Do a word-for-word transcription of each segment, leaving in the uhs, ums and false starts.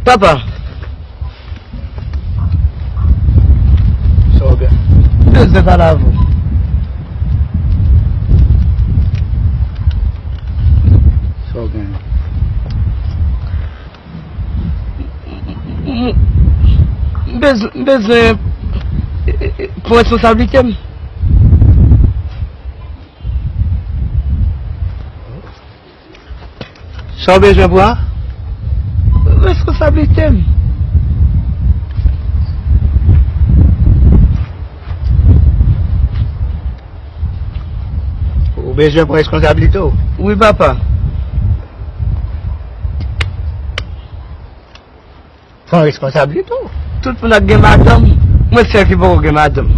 Papa. Sa w gen? M bezwen pale avè w. Sa w gen? M, m bezwen, m bezwen, e, e, e, pran responsablite m. Sa w bezwen pran? Responsablite m. Ou bezwen pran responsablite w? Wi, papa. Pran responsablite w. Tout moun ap gen madanm, mwen sèl ki poko gen madanm.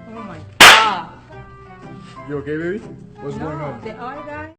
Oh my God. You okay, baby? What's going on? No, the other guy.